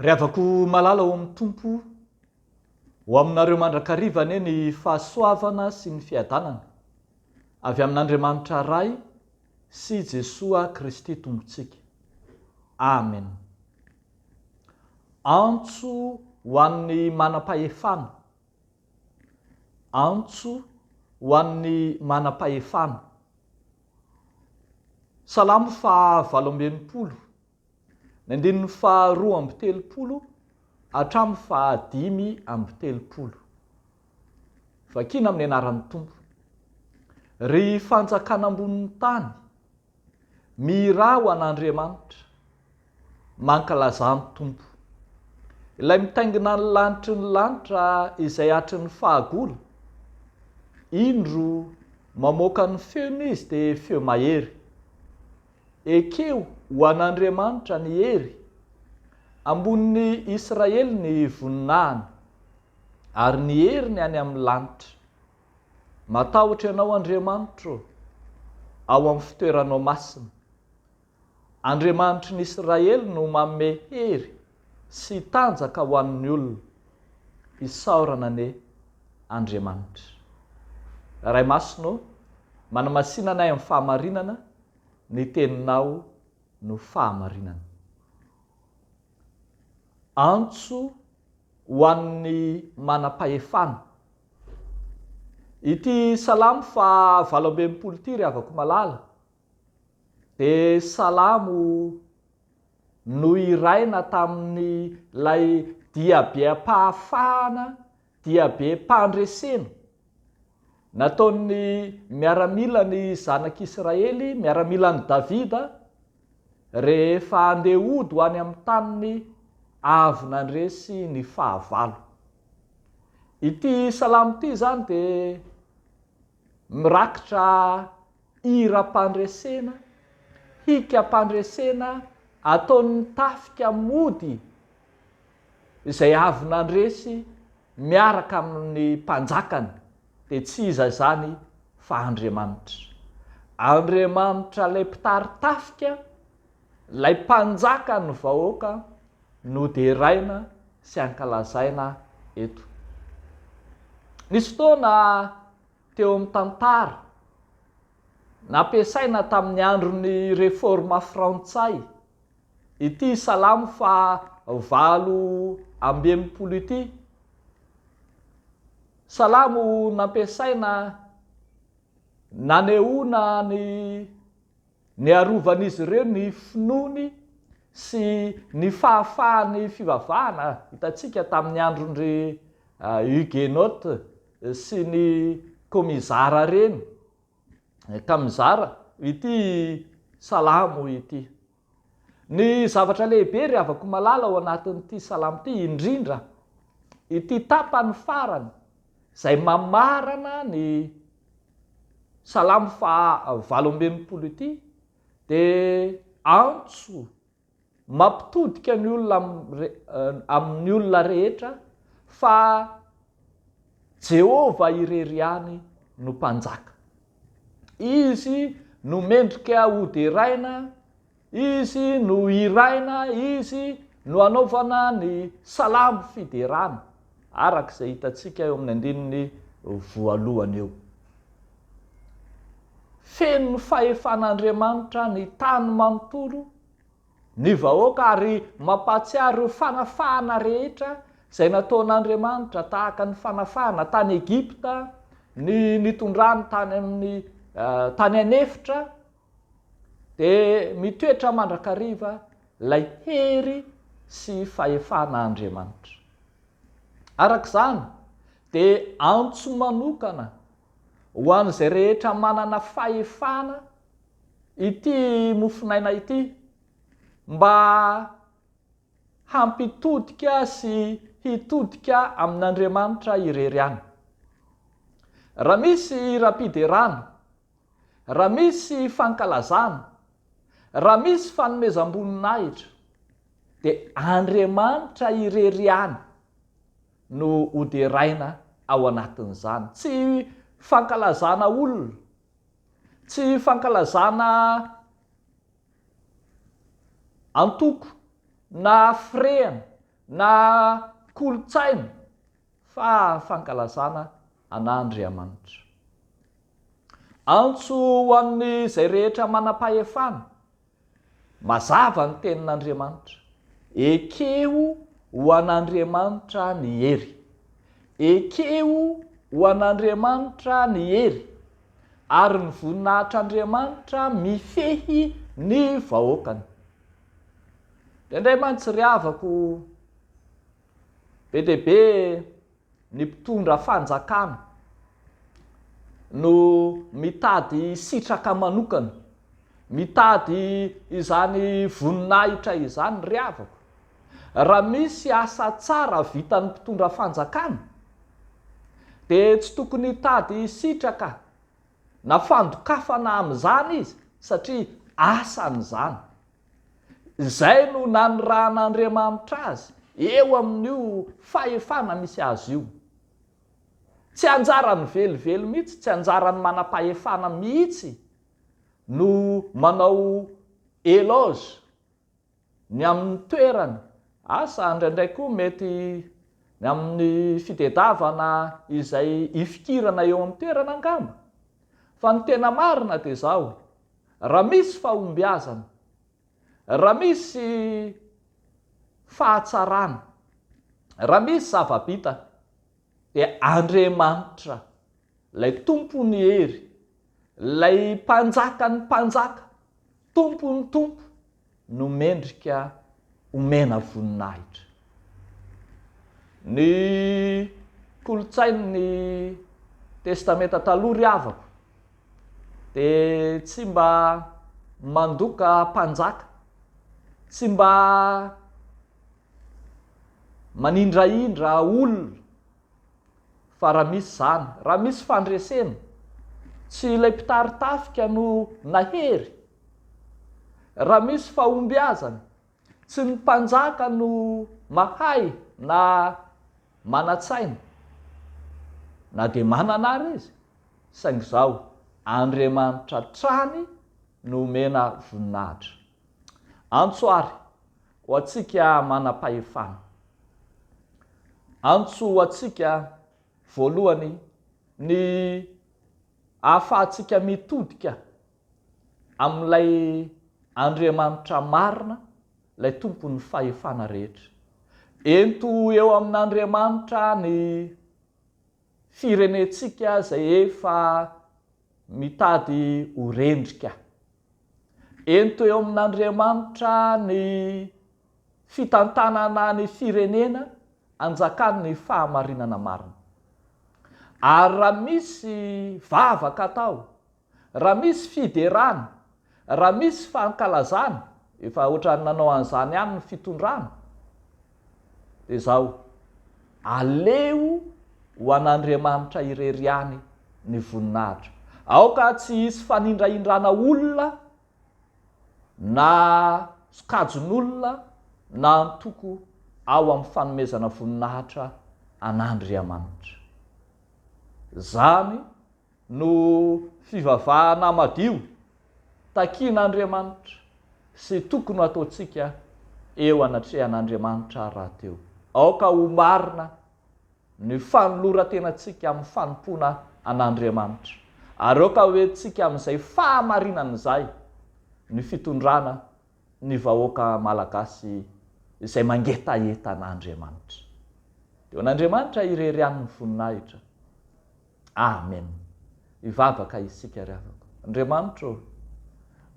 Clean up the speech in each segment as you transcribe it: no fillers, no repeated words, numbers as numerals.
Ry havako malala ao amin'ny Tompo, ho aminareo mandrakariva anie ny fahasoavana sy ny fiadanana avy amin'Andriamanitra Ray sy Jesoa Kristy Tompontsika. Amen. Antso ho an'ny manam-pahefana. Antso ho an'ny manam-pahefana. Salamo faha 68. Ny andininy faha 32 hatramin'ny faha 35. Vakina amin'ny anaran'ny Tompo. Ry fanjakana ambonin'ny tany, mihirà ho an'Andriamanitra, mankalazà ny Tompo. Ilay mitaingina ny lanitry ny lanitra izay hatry ny fahagola, indro mamoaka ny feony izy dia feo mahery. Ekeo ho an'Andriamanitra ny hery, ambonin'ny Israely ny voninahiny, ary ny heriny any amin'ny lanitra. Matahotra Ianao, Andriamanitro ô, ao amin'ny fitoeranao masina. Andriamanitry ny Israely no manome hery sy tanjaka ho an'ny olona. Isaorana anie Andriamanitra. Ray Masina ô, manamasina anay amin'ny fahamarinana, ny Teninao no fahamarinana. Antso ho an'ny manam-pahefana. Ity Salamo faha 68 ity ry havako malala dia salamo nohiraina tamin'ilay diabeam-pahafahana, diabem-pandresena nataon'ny miaramilan'ny zanak'Israely, miaramilan'i Davida, rehefa handeha hody ho any amin'ny taniny avy nandresy ny fahavalo. Ity salamo ity izany dia mirakitra hiram-pandresena, hikam-pandresena ataon'ny tafika mody izay avy nandresy miaraka amin'ny mpanjakany, dia tsy iza izany fa Andriamanitra. Andriamanitra ilay mpitari-tafika, ilay mpanjakan'ny vahoaka no deraina sy ankalazaina eto. Nisy fotoana teo amin'ny tantara, nampiasaina tamin'ny andron'ny Reforma frantsay ity Salamo faha 68 ity. Salamo nampiasaina nanehoana ny niarovan'izy ireo ny finoany sy ny fahafahan'ny fivavahana hitantsika tamin'ny andron-dry Huguenot sy ny Komizara ireny, Kamizara, ity salamo ity. Ny zavatra lehibe ry havako malala ao anatin'ity salamo ity, indrindra ity tapany farany izay mamarana ny salamo faha 68 ity dia antso mampitodika ny olona amin'ny olona rehetra fa Jehovah irery ihany no Mpanjaka. Izy no mendrika hoderaina, Izy no hiraina, Izy no hanaovana ny salamo fiderana, araka izay hitantsika eo amin'ny andininy voalohany eo. Feno ny fahefan'Andriamanitra ny tany manontolo, ny vahoaka ary mampahatsiaro ireo fanafahana rehetra izay nataon'Andriamanitra tahaka ny fanafahana tany Egypta, ny nitondrany tany amin'ny tany an'efitra, dia mitoetra mandrakariva ilay hery sy fahefan'Andriamanitra. Araka izany dia antso manokana ho an'izay rehetra manana fahefana ity mofonaina ity mba hampitodika sy hitodika amin'Andriamanitra irery ihany. Raha misy hiram-piderana, raha misy fankalazana, raha misy fanomezam-boninahitra, dia Andriamanitra irery ihany no hoderaina ao anatin'izany. Tsy fankalazana olona, Tsy fankalazana antoko na firehana. na kolontsaina fa fankalazana an'Andriamanitra. Antso ho an'izay rehetra manam-pahefana, mazava ny tenin'Andriamanitra, ekeo ho an'Andriamanitra ny hery. Ekeo ho an'Andriamanitra ny hery, ary ny voninahitr'Andriamanitra mifehy ny vahoakany. Indraindray mantsy ry havako, be dia be ny mpitondra fanjakana no mitady sitraka manokana, mitady izany voninahitra izany ry havako. Raha misy asa tsara vitan'ny mpitondra fanjakana dia tsy tokony hitady sitraka na fandokafana amin'izany izy satria asany izany. Izay no nanirahan'Andriamanitra azy eo amin'io fahefana misy azy io. Tsy anjarany velively mihitsy, tsy anjaran'ny manam-pahefana mihitsy no manao éloge ny amin'ny toerany. Asa, indraindray koa mety ny amin'ny fitedavana izay ifikirana eo amin'ny toerana angamba. Fa ny tena marina dia izao, Raha misy fahombiazana, raha misy fahatsarana, raha misy zava-bita dia Andriamanitra, ilay Tompon'ny hery, ilay Mpanjakan'ny mpanjaka, Tompon'ny tompo, no mendrika omena voninahitra. Ny kolontsain'ny Testamenta Taloha ry havako dia tsy mba mandoka mpanjaka, tsy mba manindrahindra olona fa raha misy izany, raha misy fandresena, tsy ilay mpitari-tafika no nahery Raha misy fahombiazana, tsy ny mpanjaka no mahay na manan-tsaina, na dia manana ary izy, saingy izao, Andriamanitra hatrany no omena voninahitra. Antso àry ho antsika manam-pahefana. Antso ho antsika voalohany ny ahafahantsika mitodika amin'ilay Andriamanitra marina, ilay Tompon'ny fahefana rehetra. Ento eo amin'Andriamanitra ny firenentsika izay efa mitady ho rendrika. Ento eo amin'Andriamanitra ny fitantanana ny firenena anjakan'ny fahamarinana marina. Ary raha misy vavaka atao, Raha misy fiderana, raha misy fankalazana, efa ohatran'ny nanao an'izany ihany ny fitondrana, dia izao, aleo ho an'Andriamanitra irery ihany ny voninahitra. Aoka tsy hisy fanindrahindrana olona na sokajin'olona na antoko ao amin'ny fanomezana voninahitra an'Andriamanitra. Izany no fivavahana madio takian'Andriamanitra sy tokony ho ataontsika eo anatrehan'Andriamanitra rahateo. Aoka ho marina ny fanoloran-tenantsika amin'ny fanompoana an'Andriamanitra, ary aoka hoentintsika amin'izay fahamarinana izay ny fitondrana ny vahoaka malagasy izay mangetaheta an'Andriamanitra. Dia ho an'Andriamanitra irery ihany ny voninahitra. Amen. Hivavaka isika ry havako. Andriamanitra ô,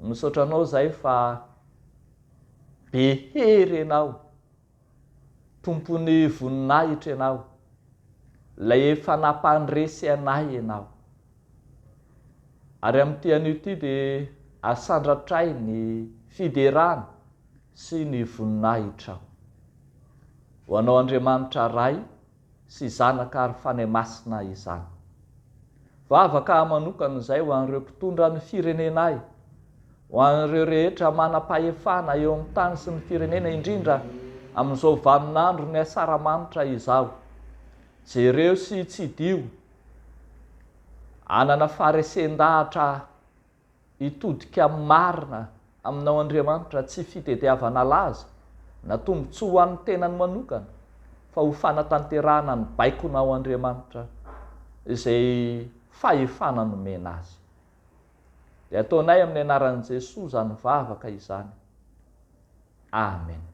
misaotra Anao izahay fa be hery Ianao, Tompon'ny voninahitra Ianao, Ilay efa nampandresy anay Ianao. Ary amin'ity anio ity dia asandratray ny fiderana sy ny voninahitrao. Ho Anao Andriamanitra Ray, sy Zanaka ary Fanahy Masina izany. Vavaka manokana izay ho an'ireo mpitondra ny firenenay, ho an'ireo rehetra manam-pahefana eo amin'ny tany sy ny firenena indrindra amin'izao vaninandro ny asaramanitra izao. Jereo sy tsidiho, hanana faharesen-dahatra hitodika marina aminao Andriamanitra tsy fitediavana laza na tombontsoa ho an'ny tenany manokana, fa ho fanatanterahana ny baikonao Andriamanitra izay fahefana nomena azy. Dia ataonay amin'ny anaran'i Jesoa izany vavaka izany. Amen.